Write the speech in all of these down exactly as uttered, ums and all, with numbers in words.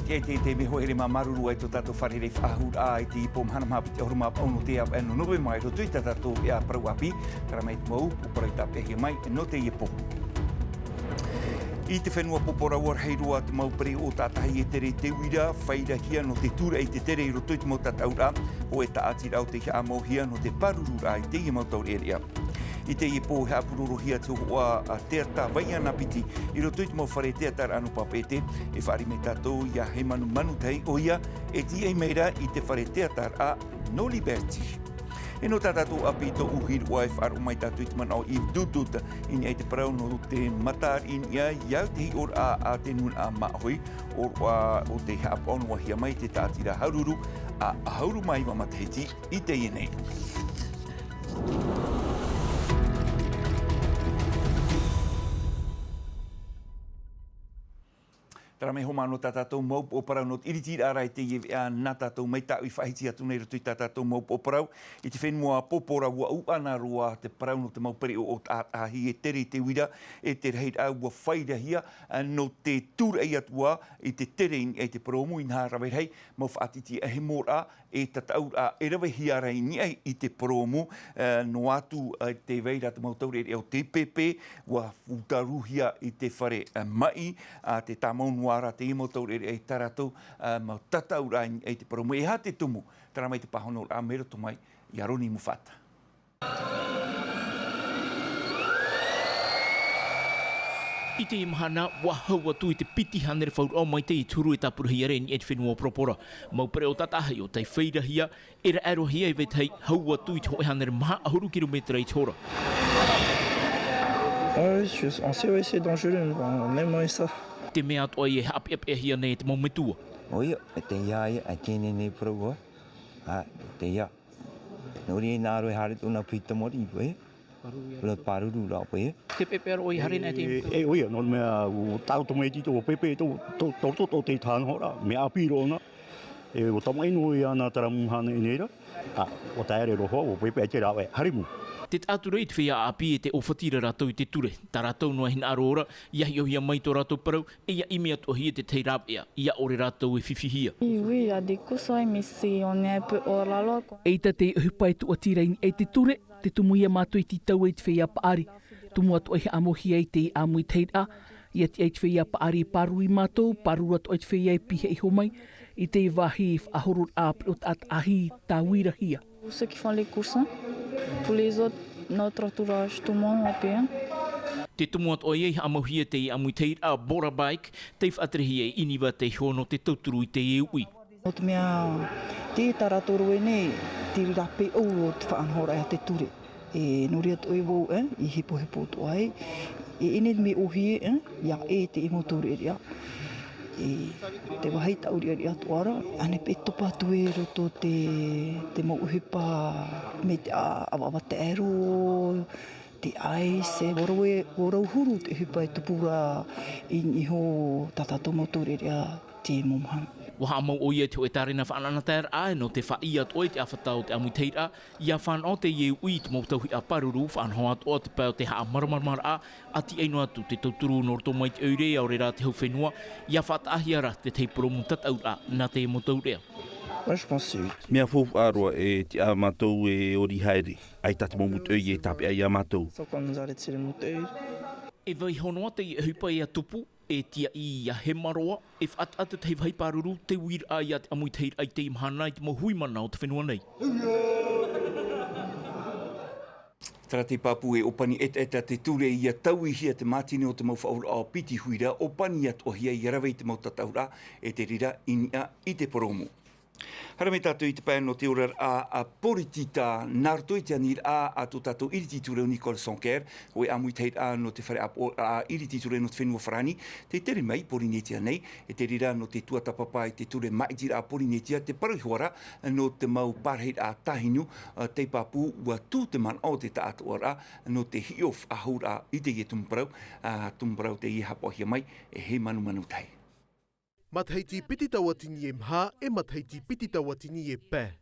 Te, te, te mea hoʻi here māmārūrū ai tō tātou fārereiraʻa faʻahou raʻa i te pō mahana maha piti ʻahuru mā paʻu nō te ʻāvaʻe nō Novema i roto i tā tātou ʻāvaʻe parau ʻāpī, terā mai te mau pō parau tāpeʻahia mai nō teie pō. I te fenua Poporaua rahi roa te mau pereʻoʻo tātahi e tere te uira, fairahia nō te tūraʻi i te tere i roto i te mau tataʻuraʻa, hōʻē tāʻatiraʻa o tei haʻamauhia nō te pārururaʻa i teie mau taureʻareʻa. I teie pō e haʻapurorohia te hōhoʻa a Teata Vaiana Piti i roto i te mau fare teata raʻa nō Papeʻete. E fāriʻi mai tātou iā Heimanu Manutahi, ʻoia e tīaʻi mai ra i te fare teata raʻa nō Liberty. E nō tā tātou ʻāpī tō ʻuhi roa e faʻaroʻo mai tātou i te manaʻo Yves Dutut i niʻa i te parau nō te matariʻi i niʻa i au te hiʻoraʻa a te nūnaʻa māʻohi, ʻōroʻa o tei haʻapaʻonohia mai te tāʻatiraʻa Haururu a ʻahuru mā iva matahiti i teie nei. Terā mai hoʻi nō tā tātou mau pō parau nō te ʻiritiraʻa i teie veʻa nā tātou mai tāʻu i faʻahiti atu nei i roto i tā tātou mau pō parau. I te fenua Poporaua ʻuʻana roa te parau nō te mau pereʻoʻo tātahi e tere i te uira, e te rahiraʻa ua fairahia nō te tūraʻi atu ā i te tere i niʻa i te purōmu, inaha rave rahi mau faʻatītīʻahimoraʻa e tataʻuraʻa e ravehia ra i niʻa i te purōmu, e, noa atu, e, tē vai ra te mau taureʻareʻa o te pepe, ua ʻutaruhia i te fare, e, maʻi, a te tāmau noa ra teie mau taureʻareʻa i tā rātou, e, mau tataʻuraʻa i niʻa i te purōmu. E aha te tumu, terā mai te pāhonoraʻa mai roto mai iā Roni Mufata. I teie mahana, ua hau atu i te piti hānere fauraʻo mai teie te huru e tāpurahia ra i niʻa i te fenua Poropora. Mau pereʻoʻo tātahi o tei fairahia, e raʻerohia e vetahi hau atu i te hōʻē hānere maha ʻahuru kirometera i te hora. Ah oui, je- on sait, oui, c'est dangereux, on- même moi ça. Te mea atoʻa ia e haʻapeʻapeʻahia nei e te mau metua. ʻOia, e tē ia, e tēnei nei parau, ā, e tē ia. Nō reira nā roe haere tōna pita mori, ē? Nō pāruru rā, ē? Te pepe roa i haere nei te- E, e, ʻoia, nō te mea, ʻo tāu tamaiti tō pepe, tō, tō, tō, tō, tō te tāna hora, mea ʻāpī roa nā. E, ʻo tamaʻi nō ia nā terā mau mahana i nei ra. Ā, ʻo taere roa, ʻo pepe ai te rāveʻa, haere mau. Tē taʻa atu ra i te feiā ʻāpī e tē ʻōfati ra rātou i te ture. Tā rātou noa e hinaʻaro ra, ia hiʻohia mai tō rātou parau, e ia ʻimi atoʻahia te tahi rāveʻa, ia ʻore rātou e fifihia. Oui, oui, il y a des courses, ouais, mais c'est, on est un peu hors la loi, quoi. ʻEita te ʻohipa e tūʻati ra i niʻa i te ture, te tumu ia mātou e tītau ai te feiā paʻari. Tumu atoʻa e haʻamauhia ai te ʻāmuitahiraʻa, ia tiʻa ai te feiā paʻari e pāruru ia mātou, pāruru atoʻa ai te feiā e pihaʻi iho mai, i te vāhi faʻahororaʻa pereʻoʻo tātahi tāuirahia. Pour ceux qui font les courses, hein. Pour les autres, notre entourage, tout le monde, on peut, hein. Te tumu atoʻa ia i haʻamauhia te ʻāmuitahiraʻa Bora Bike, tei faʻaterehia e ʻIniva tei iho nō te tauturu i teie uʻi. Nō te mea, te tā rātou roe nei, te reira pē ʻou o te faʻanahoraʻa a te ture. E nō reira atoʻa vau, ē, i hepohepo atoʻa ai. E ʻinei te mea ʻōhie, ē, ia ʻē te mau taureʻareʻa. E te vāhi tāʻuriʻariʻa atoʻa ra, ʻānei pē topa atu i roto te, te mau ʻohipa mai te ʻa-, ʻavaʻava taʻero, te ice, e ʻua rau e, ʻua rau huru te ʻohipa e tupu ra i niʻa iho tā tātou mau taureʻareʻa teie mau mahana. ʻUa haʻamau ʻoia i te hōʻē tārena faʻanahoraʻa nō te faʻaʻī atoʻa i te ʻāfata o te ʻāmuitahiraʻa, ʻia fānaʻo teie uʻi i te mau tauihaʻa pāruru, faʻanaho atoʻa te pae o te haʻamāramaramaraʻa, ʻa tiʻa noa atu te tauturu nō roto mai te ʻoire, ʻaore rā te hau fenua, ʻia faʻataʻahia ra te tahi purōmu tataʻuraʻa nā teie mau taureʻareʻa. Moi, je pense que c'est utile. Mea faufaʻa roa e tiʻa mātou e ori haere, ʻaita te mau mūtoʻi e tāpeʻa ia mātou. Faut qu'on nous arrête sur les moutons. E vaiiho noa teie ʻohipa ʻia tupu, e tiʻa ia hema roa, e faʻataʻa te tahi vāhi pāruru, te uiraʻa ia te ʻāmuitahiraʻa i teie mahana i te mau hui mana o te fenua nei. Terā te pāpū e ʻōpani ʻetaʻeta te ture ʻia tauihia te mātini o te mau faʻauraʻa piti huira, ʻōpani atoʻahia ʻia rave i te mau tataʻuraʻa, e te reira i niʻa i te purōmu. Haere mai tātou i te pae nō te oraraʻa a Poritita, nā roto i te aniraʻa a tō tātou ʻiriti ture o Nicole Sanquer, hōʻē ʻāmuitahiraʻa nō te fare ʻāpoʻoraʻa ʻiriti ture nō te fenua Farāni, tei tere mai i Porinetia nei, e te reira nō te tuatāpapa i te ture māʻitiraʻa a Porinetia, te parau iho ā ra nō te mau pārahiraʻa tāhinu, ā, tei pāpū ʻua tū te manaʻo o te taʻatoʻaraʻa nō te hiʻo faʻahouraʻa i teie tumu parau, ā, tumu parau tei haʻapaʻohia mai e Heimanu Manutahi. Matahiti piti tauatini e maha, e matahiti piti tauatini e pae.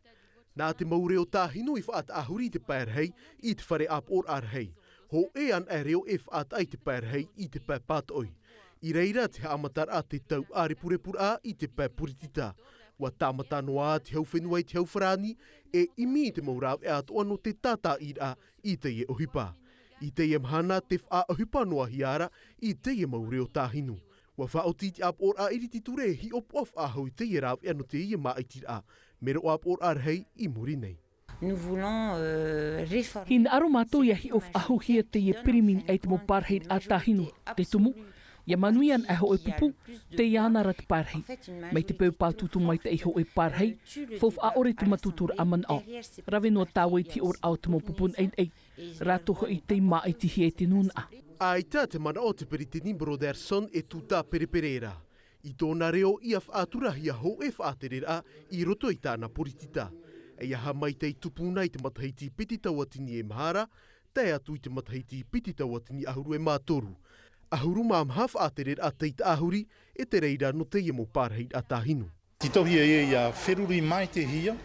Nā te mau reo tāhinu i faʻataʻahuri i te pae rahi, i te fare ʻāpoʻoraʻa rahi. Hōʻē anaʻe reo e faʻataʻa i te pae rahi, i te pae pātoʻi. I reira te haʻamataraʻa te tau ʻārepurepu raʻa i te pae poritita. Ua tāmata noa te hau fenua i te hau farāni, e ʻimi i te mau rāveʻa atoʻa nō te tātaʻiraʻa i teie ʻohipa. I teie mahana te faʻaʻohipa noa hia ra i teie mau reo tāhinu. Ua faʻaoti i te ʻāpoʻoraʻa iriti ture e hiʻopoʻa faʻahou i teie rāveʻa nō teie māʻitiraʻa, mero ʻāpoʻoraʻa rahi i muri nei. Hinaʻaro mātou ia hiʻo faʻahouhia teie pirimini ai te mau pārahiraʻa tāhinu. Te tumu, ia manuia ana ʻae hoʻe pupu, teie ana ra te pārahi. Mai te peu pātūtū maitaʻi hoʻe pārahi, faufaʻa ʻore te mātūtūraʻa manaʻo. Rave noa tāua i te hiʻoraʻa o te mau pupu naʻinaʻi, rātou hoʻi tei māʻitihia e te nūnaʻa. ʻAita te manaʻo o te peretiteni Brotherson e tūtā perepere ra. I tōna reo ia faʻaturahia hoʻe faʻatereraʻa i roto i tāna poritita. E aha mai tei tupu na i te matahiti piti tauatini e maha ra, tae atu i te matahiti piti tauatini ʻahuru e mā toru. ʻAhuru mā maha faʻatereraʻa tei tāhuri e te reira nō teie mau pārahiraʻa tāhinu. Tītauhia ia ia feruri maitaʻihia,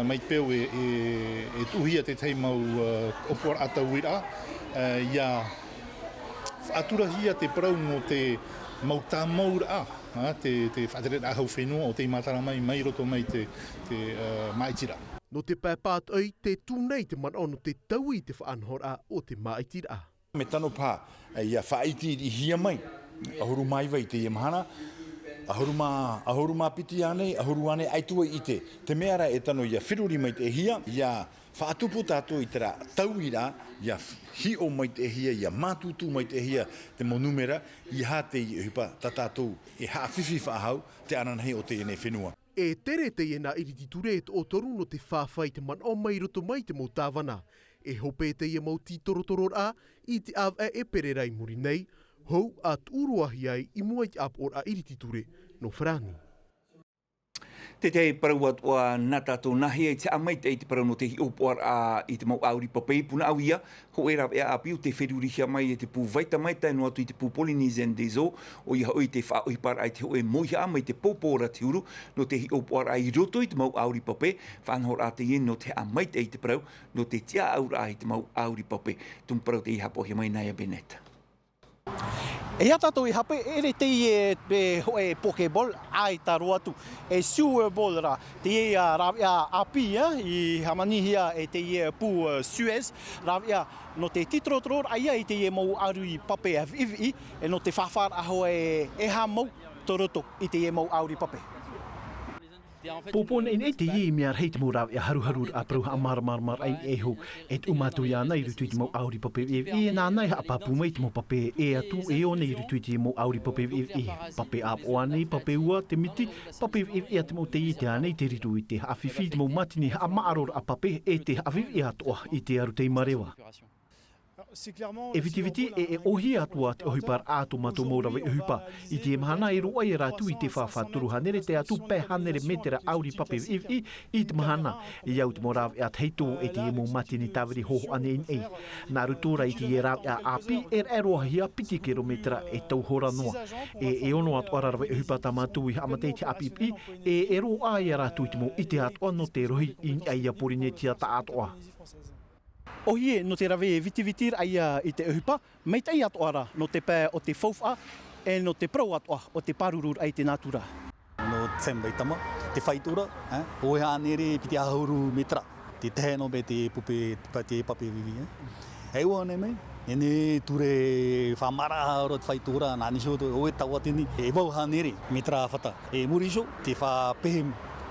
mai te peu e tuʻuhia tētahi mau ʻōpuaraʻa tauiraʻa ia faʻaturahia te parau mō te mau tāmauraʻa, te faʻatereraʻa hau fenua o tei mātara mai mai roto mai te māʻitiraʻa. Nō te pae pātoʻi te tū nei te manaʻo nō te taui i te faʻanahoraʻa o te māʻitiraʻa. Me tano paha ia faʻaʻitiʻitihia mai ʻahuru mā iva i teie mahana, ʻahuru mā ʻahuru mā piti ānei, ʻahuru ānei, ʻaita vau i ʻite. Te mea ra e tano ia feruri maitaʻihia ia faʻatupu tātou i terā tauiraʻa, ia hiʻo maitaʻihia, ia mātūtū maitaʻihia te mau numera, ia aha teie ʻohipa tā tātou e haʻafifi faʻahou te ananahi o teie nei fenua. E tere teie nā iriti ture e toʻotoru nō te fāfā i te manaʻo mai roto mai te mau tāvana. E hope teie mau tītorotororaʻa i te ʻāvaʻe e perera i muri nei, hou a tuʻuroahia ai i mua i te ʻāpoʻoraʻa iriti ture nō farāni. Tētahi parau atoʻa nā tātou nā hea i te haʻamaitaʻi i te parau nō te hiʻopoʻaraʻa i te mau ʻauri pape i Punaʻauia. Hoʻe rāveʻa ʻāpī o te ferurihia mai e te pū Vaitama tae noa atu i te pū Polynesian des Eaux, ʻoia hoʻi te faʻaʻohiparaʻa i te hoʻe mauhaʻa mai te pōpō ra te huru nō te hiʻopoʻaraʻa i roto i te mau ʻauri pape. Faʻanahoraʻa teie nō te haʻamaitaʻi i te parau nō te tiʻaʻauraʻa i te mau ʻauri pape. Tumu parau tei haʻapaʻohia mai nā ia Bennett. E aha tātou i hape, ʻere teie e hoʻe pokeball, ʻaita roa atu e sewer ball ra. Teie ia rāveʻa ʻāpī ia i hāmanihia e teie pū Suez, rāveʻa nō te tītorotororaʻa ia i teie mau ʻauri pape viʻiviʻi, e nō te fāfāraʻa hoʻi e haʻamau tō roto i teie mau ʻauri pape. Pōpō nei nei teie i mea rahi te mau rāveʻa haruharuraʻa parau haʻamāramaramaraʻa i ʻeiho. E tuʻu mātou iāna i roto i te mau ʻauri pape viʻiviʻi, e nāna e haʻapāpū mai i te mau pape e atu e ō nei i roto i te mau ʻauri pape viʻiviʻi. Pape ʻāpoʻo ānei, pape ua, te miti, pape viʻiviʻi a te mau taiete ānei, te riro i te haʻafifi i te mau mātini haʻamāʻaroraʻa pape e te haʻaviviʻi atoʻa i te aru tei mareva. E vitiviti e e ʻōhie atu ā te ʻohiparaʻa a tō mātou mau rave ʻohipa. I teie mahana e roaʻa ia rātou i te fāfā toru hānere tae atu pae hānere mētera ʻauri pape viʻiviʻi i te mahana. I au te mau rāveʻa tahito e teie mau mātini tāviri hōhoʻa nei nei. Nā roto rā i teie rāveʻa ʻāpī e raʻe roahia piti kirometera e tau hora noa. E e ono atoʻa ra rave ʻohipa tā mātou i haʻamata i te haʻapiʻipiʻi, e e roaʻa ia rātou i te mau ʻite atoʻa nō te rohi i niʻa iā Porinetia taʻatoʻa. ʻŌhie nō te rave vitivitiraʻa ia i te ʻohipa, maitaʻi atoʻa ra nō te pae o te faufaʻa, e nō te parau atoʻa o te pārururaʻa i te nātura. Nō Sam Vaitama, te fāito ra, e, hoʻe hānere piti ʻahuru mētera. Te tahi noa mai te pupe, te pa-, te pape viʻiviʻi, e. E ua nei mai, e nei ture faʻamāraʻa roa te fāito ra, nā niʻa iho te ʻoe tauatini, e vau hānere mētera fata. E muri iho, te faʻapehe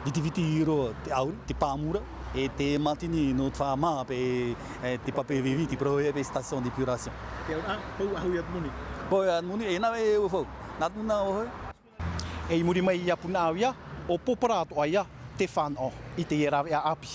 vitiviti roa te ʻauri, te pāmu ra, e te mātini nō te faʻamā paʻi, e, te pape viʻiviʻi, te parau ia paʻi station d'épuration. Te auraʻa, pau ʻahu ia te moni. Pau ia te moni, e nā e ua fau. Nā tū nā ʻoe. E i muri mai iā Punaʻauia, ʻo Pōpō ra atoʻa ia te fānaʻo i teie rāveʻa ʻāpī.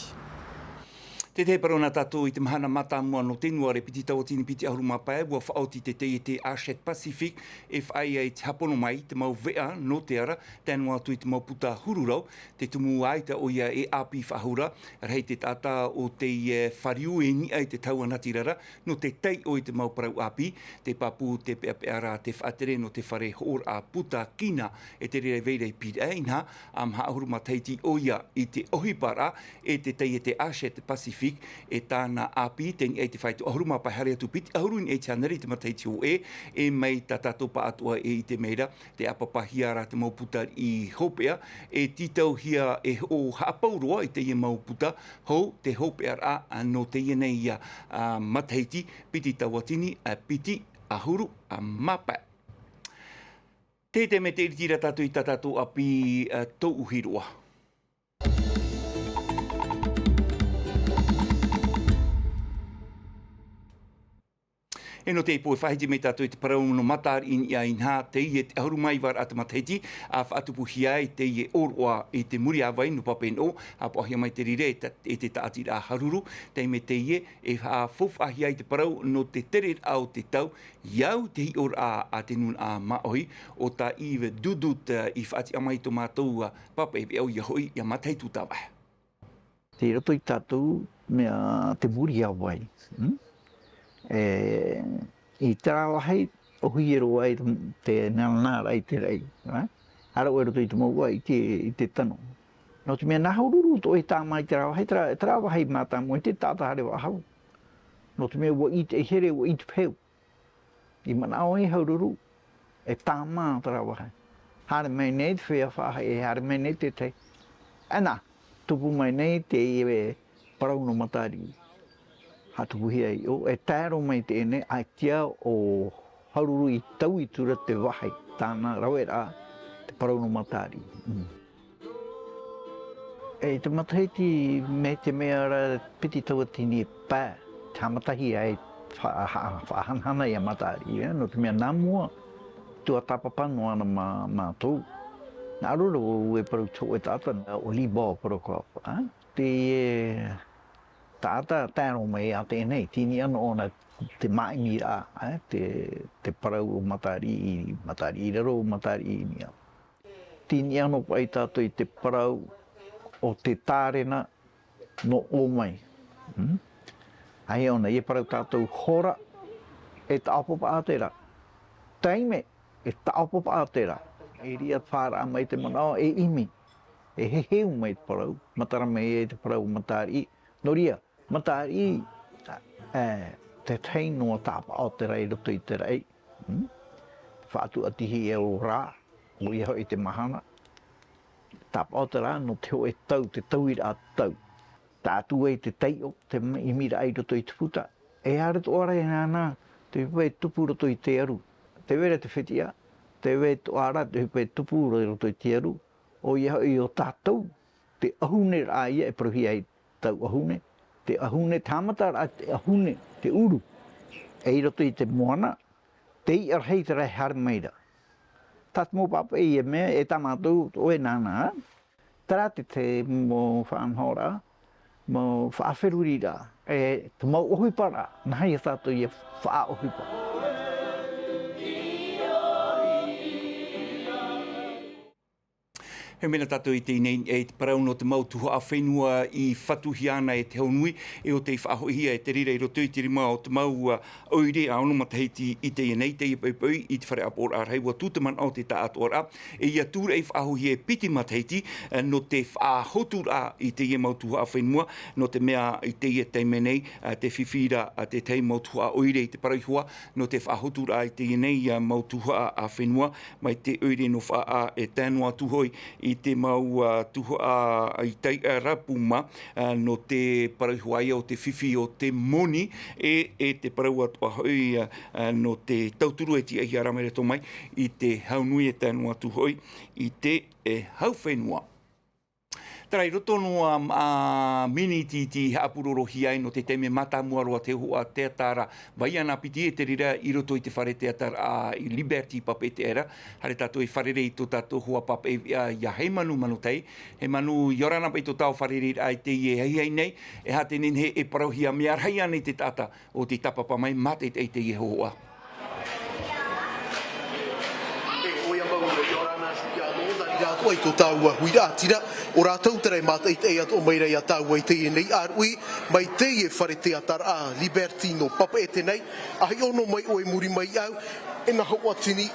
Tētahi parau nā tātou i te mahana mātāmua nō Tenuare piti tauatini piti ʻahuru mā pae, ua faʻaoti te taiete Hachette Pacifique e faʻaea i te hāpono mai te mau veʻa nō te ara, tae noa atu i te mau puta hururau, te tumu ʻaita ʻoia e ʻāpī faʻahou ra, rahi te taʻata o teie fāriu e niʻa i te taua natirara, nō te taiʻo i te mau parau ʻāpī, te pāpū, te peʻapeʻa ra, te faʻatere nō te fare hoʻoraʻa puta Kina, e te reira i vai ra i Pīraʻe, inaha, ʻa maha ʻahuru matahiti ʻoia i te ʻohiparaʻa e te taiete Hachette Pacifique. Pacific, e tāna ʻāpī, teie nei te faito ʻahuru mā pae, haere atu piti ʻahuru i niʻa i te hānere i te matahiti hōʻē, e mai tā tātou pāʻatoʻa e ʻite mai ra, tē ʻāpapahia ra te mau puta i hopeʻa, e tītauhia e hoʻo haʻapau roa i teie mau puta hou, te hopeʻaraʻa nō teie nei, ā, matahiti, piti tauatini, ā, piti ʻahuru, ā, mā pae. Te taime tē ʻiriti ra tātou i tā tātou ʻāpī, ā, tōʻuhi roa. E nō teie pō e faʻahiti mai tātou i te parau nō Matariʻi i niʻa, inaha, teie te ʻahuru mā iva ra te matahiti, ā, faʻatupuhia ai teie ʻōroʻa i te Muriāvai nō Papeneʻo, ā, ʻāpoʻohia mai te reira e ta-, e te tāʻatiraʻa Haruru, taime teie, e faʻa-, faufaʻahia ai te parau nō te tereraʻa o te tau, i au te hiʻoraʻa a te nūnaʻa māʻohi, ʻo tā Yves Doudou, ā, i faʻatiʻa mai i tō mātou, ā, pāpaʻi veʻa, ʻoia hoʻi, ʻia Matahi Tūtāvahe. Tei roto i tātou mea te Muriāvai, mm? E, i terā vāhi, ʻohie roa ai te, te nānāraʻa i te raʻi, ā? ʻAore i roto i te mau ua i te, i te tano. Nō te mea nā Haruru atoʻa e tāmā i terā vāhi, terā, terā vāhi mātāmua i te taʻata haere faʻahou. Nō te mea ʻua ʻite ʻeiaha, ʻua ʻite peu. I manaʻo ē Haruru, e tāmā terā vāhi. Haere mai nei te feiā faʻaʻē, haere mai nei te tahi. E nā, tupu mai nei te, e, parau nō Matariʻi. Faʻatupuhia ai ʻo, e tae roa mai teie nei, ʻaita ʻo Haruru i taui atu ra te vāhi, tāna raveraʻa, te parau nō Matariʻi. Mm. E, i te matahiti mai te mea ra piti tauatini pae, te haʻamatahia ai, fa-, ha-, faʻahanahana ʻia Matariʻi, ē, nō te mea nā mua, tuatāpapa noa na mā-, mātou. Nā ʻō ra vau e parau i te hōʻē taʻata, ʻo Lee Baw Prokop, ā? Te, e, taʻata tae roa mai ā teie nei, tei niʻa noa ʻōna te māʻimiraʻa, ē, te, te parau o Matariʻi, Matariʻi i raro, Matariʻi i niʻa. Tei niʻa noa paʻi tātou i te parau o te tārena nō ʻō mai. Hmm? ʻAita ʻōna, ʻia parau tātou hora, e taʻopopaʻa terā. Taime, e taʻopopaʻa terā. E reira fāraʻa mai te manaʻo, e ʻimi, e heheu mai te parau, matara mai ai te parau o Matariʻi. Nō reira, Matariʻi, e, te tahi noa tāpaʻo terā i roto i te raʻi, hmm? Te faʻatuʻatihia o rā, ʻoia hoʻi te mahana. Tāpaʻo terā nō te hōʻē tau, te tauiraʻa tau. Tae atu ai te taiʻo, te ʻimiraʻa i roto i te puta. E ʻaore atoʻa ra e nānā, te ʻohipa e tupu i roto i te aru. Tē vai ra te fetiʻa, tē vai atoʻa ra te ʻohipa e tupu i roto i te aru. ʻOia hoʻi ʻo tātou, te ʻahuneraʻa ïa e parauhia ai tau ʻahune, te ʻahune, te haʻamataraʻa te ʻahune, te ʻuru, e i roto i te moana, te iʻa rahi terā e haere mai ra. Tā te mau pāpaʻi e mea, e tā mātou, ʻoe nānā, terā te, te mau faʻanahoraʻa, mau faʻaferuriraʻa, e te mau ʻohiparaʻa, nā hea tātou ïa faʻaʻohipa. E mea nā tātou i teie nei, e te parau nō te mau tuhaʻa fenua i fatuhia ana e te hau nui, e ʻo tei faʻahoʻihia e te reira i roto i te rima o te mau, ā, ʻoire ʻa ono matahiti i teie nei, teie poʻipoʻi i te fare ʻāpoʻoraʻa rahi, ʻua tū te manaʻo o te taʻatoʻaraʻa, e ʻia tūraʻi faʻahou e piti matahiti, ā, nō te faʻahoturaʻa i teie mau tuhaʻa fenua, nō te mea i teie taime nei, ā, tē fifi ra, ā, te tahi mau tuhaʻa ʻoire i te parau iho ā, nō te faʻahoturaʻa i teie nei, ā, mau tuhaʻa, ā, fenua, mai te ʻoire nō Faʻaʻā e tae noa atu hoʻi i te mau, ā, tuhaʻa i tai, ā, rapu mā, ā, nō te parau iho ā ïa o te fifi o te moni, e, e te parau atoʻa hoʻi, ā, ā, nō te tauturu e tiʻahia ra mai roto mai i te hau nui e tae noa atu hoʻi i te, e, hau fenua. Terā, i roto noa, ā, miniti i haʻapurorohia ai nō te taime mātāmua roa te hōhoʻa teata ra, vai ana piti e te reira i roto i te fare teata ra, ā, i Liberty Papeʻete ra. Haere tātou e fārerei i tō tātou hoa pāpaʻi veʻa, ā, ʻia Heimanu Manotai. Heimanu, ʻia ora na paʻi tō tāua fārereiraʻa i teie ahiahi nei, e aha te nehenehe e parauhia, mea rahi ānei te taʻata ʻo tei tāpapa mai, mātaʻitaʻi i teie hōhoʻa? E, ʻoia mau, ʻia ora na, ʻia ora na, i rātou i tō tāua huiraʻatira, ʻo rātou terā e mātaʻitaʻi atoʻa mai ra iā tāua i teie nei ʻāruʻi, mai teie fare teataraʻa Liberty nō Papeʻete nei, ʻa hiʻo noa mai ʻoe i muri mai iāʻu, e nā hōʻatini,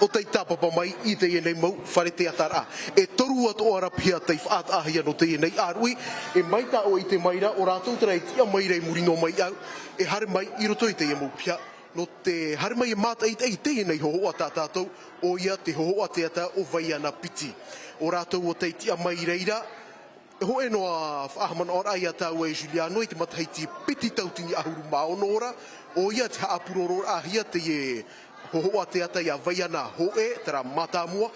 ʻo tei tāpapa mai i teie nei mau fare teataraʻa. E toru atoʻa ra pea tei faʻataʻahia nō teie nei ʻāruʻi. E mai tā ʻoe i ʻite mai ra, ʻo rātou terā e tiʻa mai ra i muri noa mai au, e haere mai i roto i teie mau piha, nō te haere mai e mātaʻitaʻi i teie nei hōhoʻa tā tātou, ʻoia te hōhoʻa teata ʻo Vaiana Piti. ʻO rātou ʻo tei tiʻa mai i reira, e hōʻē noa faʻahaʻamanaʻoraʻa ia tāua e Juliano i te matahiti piti tauatini ʻahuru mā ono ra, ʻoia te haʻapurororaʻahia teie hōhoʻa teata ia Vaiana hōʻē, terā mātāmua,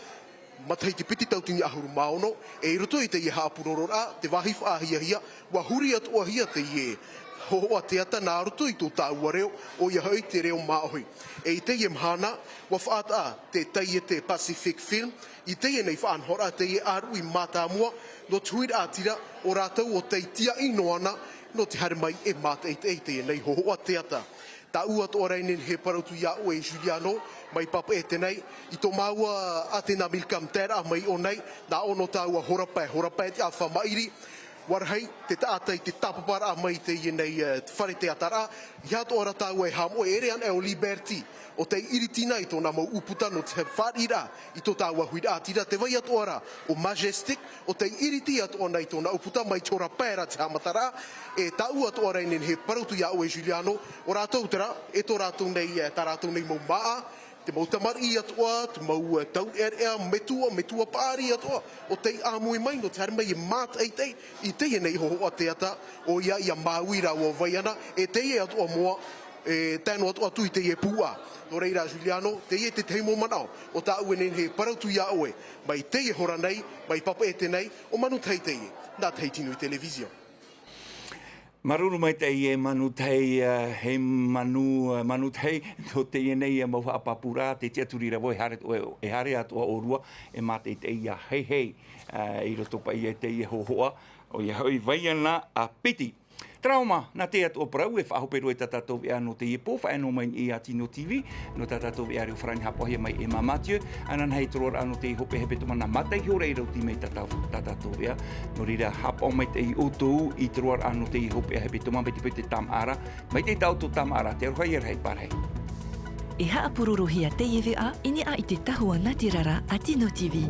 matahiti piti tauatini ʻahuru mā ono, e i roto i teie haʻapurororaʻa, te vāhi faʻahiahia, ʻua huri atoʻahia teie hōhoʻa teata nā roto i tō tāua reo, ʻoia hoʻi te reo māʻohi. E i teie mahana, ʻua faʻataʻa te taiete Pacific Film i teie nei faʻanahoraʻa, teie ʻāruʻi mātāmua, nō te huiraʻatira ʻo rātou ʻo tei tiaʻi noa na, nō te haere mai e mātaʻitaʻi i teie nei hōhoʻa teata. Tāʻu atoʻa ra e nehenehe e parau atu ia ʻoe e Juliano, mai Papeʻete nei, i tō māua Athéna Milcom taeraʻa mai iʻō nei, nā ʻō nō tāua hora pae, hora pae te ʻāfa maʻiri, ʻua rahi te taʻata i te tāpaparaʻa mai i teie nei, e, fare teataraʻa, ʻeiaha atoʻa ra tāua e haʻamoʻe, e ʻere anaʻe ʻo Liberty, ʻo tei ʻiriti na i tōna mau ʻūputa nō te fāriʻiraʻa i tō tāua huiraʻatira, tē vai atoʻa ra ʻo Majestic, ʻo tei ʻiriti atoʻa na i tōna ʻūputa mai te hora pae ra te haʻamataraʻa, e tāʻu atoʻa ra e nehenehe e parau atu ia ʻoe e Juliano, ʻo rātou terā, e tō rātou nei, e, tā rātou nei mau māʻa, te mau tamariʻi atoʻa, te mau, e, taureʻareʻa, metua, metua paʻari atoʻa, ʻo tei ʻāmui mai nō te haere mai e mātaʻitaʻi i teie nei hōhoʻa teata, ʻoia ia Māui rāua Vaiana, e teie atoʻa moa, e tae noa atu, atu i teie pūʻa. Nō reira, Juliano, teie te tahi mau manaʻo, ʻo tāʻu e nehenehe e parau atu ia ʻoe, mai teie hora nei, mai Papeʻete nei, ʻo Manu Tahi teie, nā Tahiti Nui Television. Māuruuru maitaʻi e Manu Tahi, e, e Manu, e, Manu Tahi, nō teie nei, e, mau haʻapāpūraʻa, te tiʻaturi ra vau, e haere, e, e haere atoʻa ʻōrua, e mātaʻitaʻi ia Heihei, e, i roto paʻi i teie hōhoʻa, ʻoia hoʻi Vaiana a Piti. Terā ʻo mā, nā te atoʻa parau, e faʻahope roa i tā tātou veʻa nō teie pō, faʻaea noa mai i Tino TV, nō tā tātou veʻa reo farāni haʻapaʻohia mai e Emma Mathieu, ānānahi te roaraʻa nō teie hopeʻa hepetoma nā mātaʻi ʻore i rauti mai tā tā-, tā tātou veʻa. Nō reira, haʻapaʻo maitaʻi ʻoutou i te roaraʻa nō teie hopeʻa hepetoma, mai te peu te tāmāʻa ra, mai te tahi ʻoutou tāmāʻa ra, te aroha ia rahi pārahi. E haʻapurorohia teie veʻa, i niʻa i te tahua nātirara a Tino TV.